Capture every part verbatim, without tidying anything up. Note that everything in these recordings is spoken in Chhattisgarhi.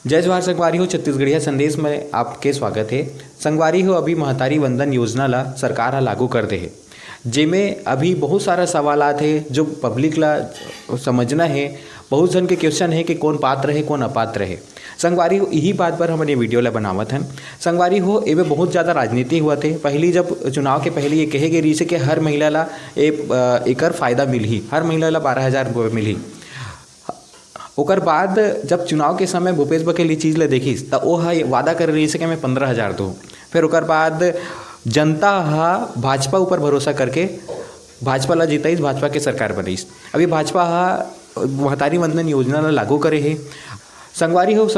जय जोहार संगवारी हो, छत्तीसगढ़िया संदेश में आपके स्वागत है। संगवारी हो, अभी महतारी वंदन योजना ला सरकार ह लागू कर दे हे, जेमे अभी बहुत सारा सवाल आत हे, जो पब्लिक ला समझना है। बहुत झन के क्वेश्चन है कि कौन पात्र है, कौन अपात्र है। संगवारी हो, यही बात पर हमन ये वीडियो ला बनावत हन। संगवारी हो, एमे बहुत ज़्यादा राजनीति हुआ थे। पहली, जब चुनाव के पहले ये कहे गए रहिसे कि हर महिला ला ए, अ, एकर फायदा मिलही, हर महिला ला बारह हज़ार रुपये मिलही। ओकर बाद जब चुनाव के समय भूपेश बघेल ये चीज़ ला देखिस, त ओ ह वादा करे रहिसे कि मैं पंद्रह हज़ार दूँ। फिर ओकर बाद जनता ह भाजपा ऊपर भरोसा करके भाजपा ला जिताइस, भाजपा के सरकार बनइस। अभी भाजपा ह महतारी वंदन योजना ला लागू करे हे। संगवारी हो, स-,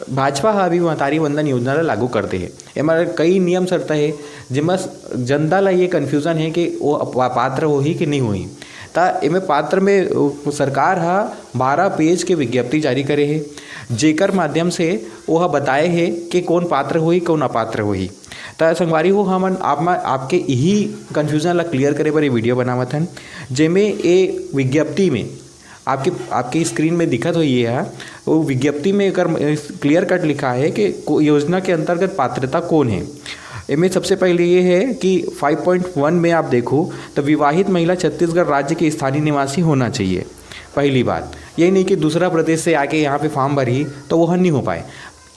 भाजपा ह अभी महतारी वंदन योजना ला लागू कर दे हे। एमा कई नियम शर्त हे, जेमा स-, जनता ला ये कन्फ्यूजन हे कि वो अप-, पात्र होही कि नहीं होही। त एमे पात्र में, अ, सरकार ह बारह पेज के विज्ञप्ति जारी करे हे, जेकर माध्यम से वो ह बताए हे कि कौन पात्र होही, कौन अपात्र होही। त संगवारी हो, हमन आप मा-, आपके यही कन्फ्यूजन ला क्लियर करे बर ये वीडियो बनावत हन, जेमे ए विज्ञप्ति में आपके, आपके स्क्रीन में दिखत होही ये ह, वो विज्ञप्ति में एकर क्लियर कट लिखा है कि को-, योजना के अंतर्गत पात्रता कौन है। एमे सबसे पहले ये है कि फ़ाइव पॉइंट वन में आप देखो तो विवाहित महिला छत्तीसगढ़ राज्य के स्थानीय निवासी होना चाहिए। पहली बात, ये नहीं कि दूसरा प्रदेश से आके यहाँ पे फॉर्म भरही तो वो नहीं हो पाए।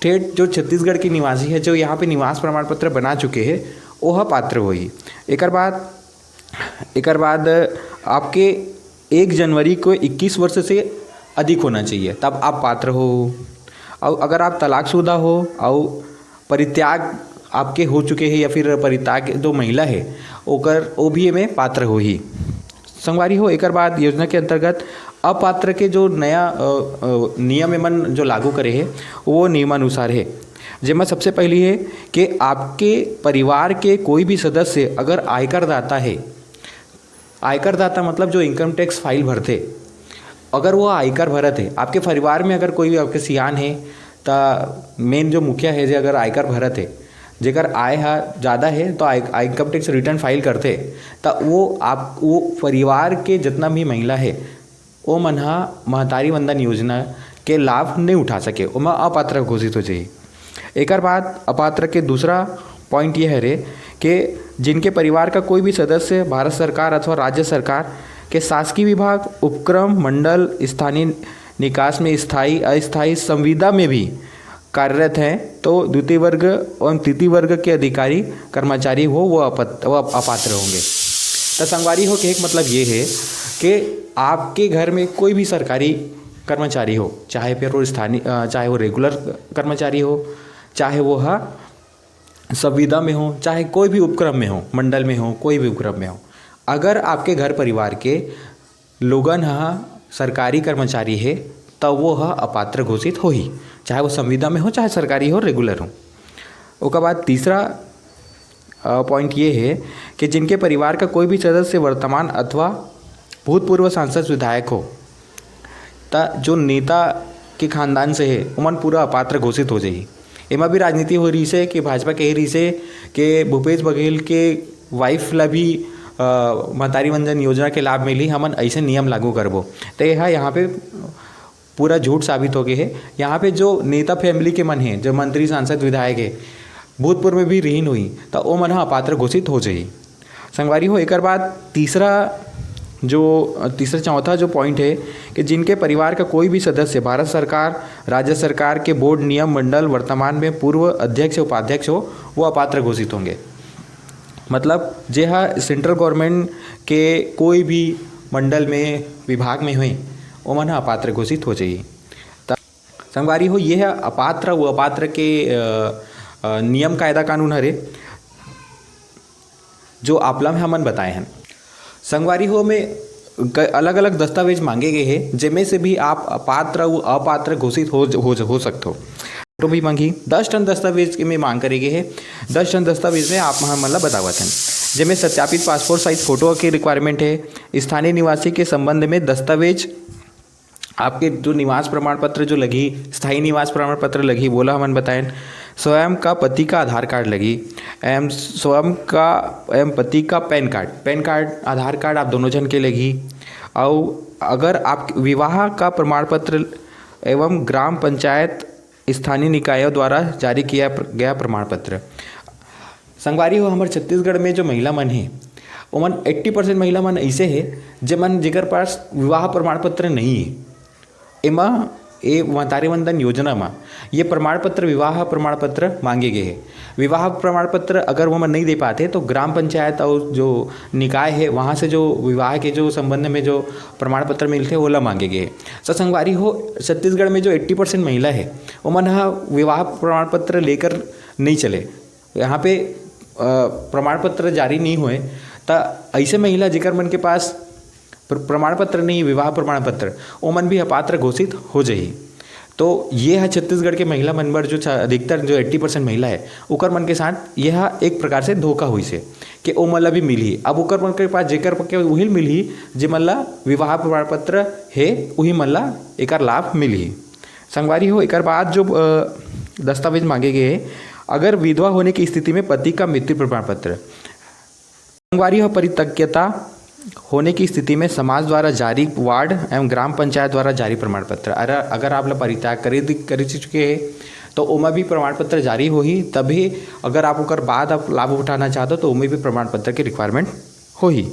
ठेठ जो छत्तीसगढ़ के निवासी है, जो यहाँ पे निवास प्रमाण पत्र बना चुके हैं, वो ह पात्र होही। एकर बाद, एकर बाद आपके एक जनवरी को इक्कीस वर्ष से अधिक होना चाहिए, तब आप पात्र हो। और अगर आप तलाकशुदा हो और परित्याग आपके हो चुके हैं या फिर परित्याग जो महिला है, ओकर, वो भी एमे पात्र होही। संगवारी हो, एकर बाद योजना के अंतर्गत अपात्र के जो नया, अ, अ, नियम एमन जो लागू करे हे, वो नियमानुसार हे, जेमा सबसे पहली हे कि आपके परिवार के कोई भी सदस्य अगर आयकर दाता हे, आयकर दाता मतलब जो इनकम टैक्स फाइल भरथे, अगर वो आयकर भरत हे, आपके परिवार में अगर कोई आपके सियान हे, त मेन जो मुखिया हे, जे अगर आयकर भरत हे, जेकर आय ह ज़्यादा हे, तो आय, इनकम टैक्स रिटर्न फाइल करथे, त वो आप, वो परिवार के जितना भी महिला हे, ओमन ह महतारी वंदन योजना के लाभ नहीं उठा सके, ओमा अपात्र घोषित हो जाही। एकर बाद अपात्र के दूसरा पॉइंट ये हरे कि जिनके परिवार का कोई भी सदस्य भारत सरकार अथवा राज्य सरकार के शासकीय विभाग, उपक्रम, मंडल, स्थानीय निकास में स्थायी, अस्थायी संविदा में भी कार्यरत हैं, तो द्वितीय वर्ग एवं तृतीय वर्ग के अधिकारी, कर्मचारी हो, वो अपत-, वो अप-, अपात्र होंगे। तो संगवारी हो, कहे के मतलब ये है कि आपके घर में कोई भी सरकारी कर्मचारी हो, चाहे फिर वो स्थानीय, अ, चाहे वो रेगुलर कर्मचारी हो, चाहे वो ह संविदा में हो, चाहे कोई भी उपक्रम में हो, मंडल में हो, कोई भी उपक्रम में हो, अगर आपके घर परिवार के लोगन ह सरकारी कर्मचारी हे, त वो ह अपात्र घोषित होही, चाहे वो संविदा में हो, चाहे सरकारी हो, रेगुलर हो। ओकर बाद तीसरा, अ, पॉइंट ये हे कि जिनके परिवार का कोई भी सदस्य वर्तमान अथवा भूतपूर्व सांसद, विधायक हो, त जो नेता के खानदान से हे, ओमन पूरा अपात्र घोषित हो जाही। एमा भी राजनीति हो रहिसे कि भाजपा कहे रहिसे कि भूपेश बघेल के वाइफ ला भी, अ, महतारी वंदन योजना के लाभ मिली, हमन ऐसे नियम लागू करबो। त ये ह यहाँ पे पूरा झूठ साबित हो गए हे। यहाँ पे जो नेता फैमिली के मन हे, जो मंत्री, सांसद, विधायक हे, भूतपूर्व में भी रहिन होही, त ओमन ह अपात्र घोषित हो जाही। संगवारी हो, एकर बाद तीसरा जो, तीसरा चौथा जो पॉइंट है कि जिनके परिवार का कोई भी सदस्य भारत सरकार, राज्य सरकार के बोर्ड, नियम मंडल, वर्तमान में पूर्व अध्यक्ष, उपाध्यक्ष हो, वो अपात्र घोषित होंगे। मतलब, जे हा सेंट्रल गवर्नमेंट के कोई भी मंडल में, विभाग में होए, ओमन ह अपात्र घोषित हो जाही। त संगवारी हो, ये ह अपात्र व अपात्र के, अ, अ, नियम, कायदा, कानून हरे, जो आप ला हमन बताए हन। संगवारी हो, में क-, अलग-अलग दस्तावेज मांगे गए हे, जेमे से भी आप पात्र अउ अपात्र घोषित हो, हो, हो सकथो। फोटो भी मांगी, दस ठन दस्तावेज के में मांग करे गए हे। दस ठन दस्तावेज में आप हमन ला बतावत हन, जेमे सत्यापित पासपोर्ट साइज फोटो के रिक्वायरमेंट हे, स्थानीय निवासी के संबंध में दस्तावेज, आपके जो निवास प्रमाण पत्र जो लगही, स्थायी निवास प्रमाण पत्र लगही, वोला हमन बताएन। स्वयं का पति का आधार कार्ड लगही, एवं स्वयं का, एवं पति का पैन कार्ड, पैन कार्ड, आधार कार्ड आप दोनों झन के लगही। अउ अगर आप विवाह का प्रमाण पत्र एवं ग्राम पंचायत स्थानीय निकायों द्वारा जारी किया प्र-, गया प्रमाण पत्र। संगवारी हो, हमर छत्तीसगढ़ में जो महिला मन हे, ओमन अस्सी परसेंट महिला मन ऐसे हे, जेमन, जेकर पास विवाह प्रमाण पत्र नहीं है। एमा, ए महतारी वंदन योजना मा ये प्रमाण पत्र, विवाह प्रमाण पत्र मांगे गए हे। विवाह प्रमाण पत्र अगर वो मन नहीं दे पाते, तो ग्राम पंचायत और जो निकाय है, वहाँ से जो विवाह के जो संबंध में जो प्रमाण पत्र मिलते, ओला मांगे गए हे। तो संगवारी हो, छत्तीसगढ़ में जो अस्सी परसेंट महिला है, ओमन ह विवाह प्रमाण पत्र लेकर नहीं चले। यहाँ पे, अ, प्रमाण पत्र जारी नहीं हुए, त ऐसे महिला जेकर मन के पास प्र-, प्रमाण पत्र नहीं, विवाह प्रमाण पत्र, ओमन भी अपात्र घोषित हो जाही। तो ये है छत्तीसगढ़ के महिला मन बर, जो छ-, अधिकतर जो अस्सी परसेंट महिला है, ओकर मन के साथ यह एक प्रकार से धोखा हुई से कि ओमन ला भी मिलही। अब ओकर मन के पास जेकर के उहिल मिलही, जे मन ला विवाह प्रमाण पत्र हे, उही मन ला एकर लाभ मिलही। संगवारी हो, एकर बाद जो, अ, दस्तावेज मांगे गए हैं, अगर विधवा होने की स्थिति में पति का मृत्यु प्रमाण पत्र। संगवारी हो, परित्यक्तता होने की स्थिति में समाज द्वारा जारी, वार्ड एवं ग्राम पंचायत द्वारा जारी प्रमाण पत्र। अगर, अगर आप ला परित्याग कर, कर चुके हैं, तो ओमा भी प्रमाण पत्र जारी होही, तभी अगर आप ओकर बाद आप लाभ उठाना चाहते हो, तो ओमे भी प्रमाण पत्र के रिक्वायरमेंट होही।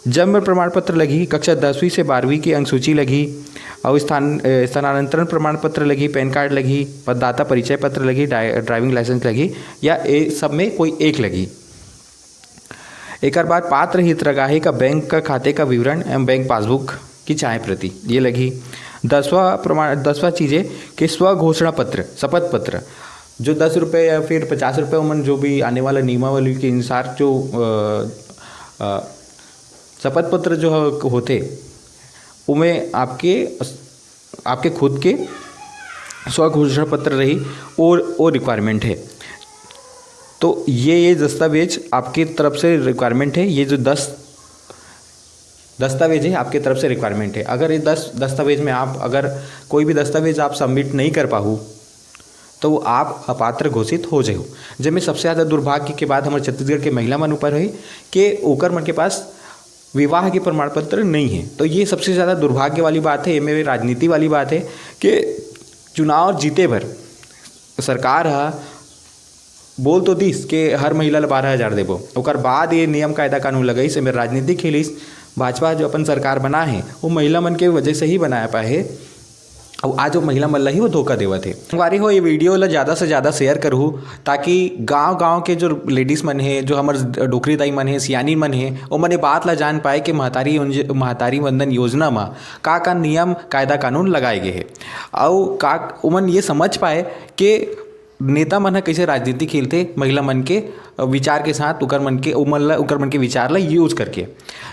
जन्म प्रमाण पत्र लगही, कक्षा दसवीं से बारहवीं की अंक सूची लगही, और स्थान, अ, स्थानांतरण प्रमाण पत्र लगही, पैन कार्ड लगही, मतदाता परिचय पत्र लगही, डाइ-, ड्राइविंग लाइसेंस लगही, या ए सब में कोई एक लगही। एकर बाद पात्र हितग्राही का बैंक का खाते का विवरण एवं बैंक पासबुक की छाया प्रति, ये लगही। दसवां प्रमाण, दसवां चीज है कि स्व घोषणा पत्र, शपथ पत्र, जो दस रुपये या फिर पचास रुपये, ओमन जो भी आने वाला नियमावली के अनुसार जो, अ, अ, शपथ पत्र जो ह-, होते, उमें आपके, आपके खुद के स्व घोषणा पत्र रही और, और रिक्वायरमेंट है। तो ये, ये दस्तावेज आपके तरफ से रिक्वायरमेंट है। ये जो दस दस्तावेज है, आपके तरफ से रिक्वायरमेंट है। अगर ये दस दस्तावेज में आप, अगर कोई भी दस्तावेज आप सबमिट नहीं कर पाहू, तो वो आप अपात्र घोषित हो जाहू। जेमे सबसे ज़्यादा दुर्भाग्य के बात हमारे छत्तीसगढ़ के महिला मन ऊपर है कि ओकर मन के पास विवाह के प्रमाण पत्र नहीं है। तो ये सबसे ज़्यादा दुर्भाग्य वाली बात है, ये मेरे राजनीति वाली बात है कि चुनाव जीते भर सरकार ह बोल तो दिस के हर महिला ल बारह हजार देबो, ओकर बाद ये नियम, कायदा, कानून लगाइस, एमे राजनीति खेलिस। भाजपा जो अपन सरकार बना है, वो महिला मन के वजह से ही बनाया पाए है। अउ आज वो महिला मन ला ही वो धोखा देवत है। संगवारी हो, ये वीडियो ला ज़्यादा से ज़्यादा शेयर करहू, ताकि गांव-गांव के जो लेडीज मन है, जो हमर डोकरी दाई मन है, सियानी मन है, ओमन ये बात ला जान पाए कि महतारी योंज-, महतारी वंदन योजना मा का-का नियम, कायदा, कानून लगाए गए है, अउ का उमन ये समझ पाए कि नेता मन ह कइसे राजनीति खेलथे महिला मन के, अ, विचार के साथ, ओकर मन के, ओमन ल, ओकर मन के विचार ल यूज़ करके।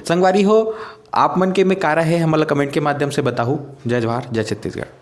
संगवारी हो, आप मन के में का राय हे, हमन ल कमेंट के माध्यम से बताहू। जय जोहार, जय छत्तीसगढ़।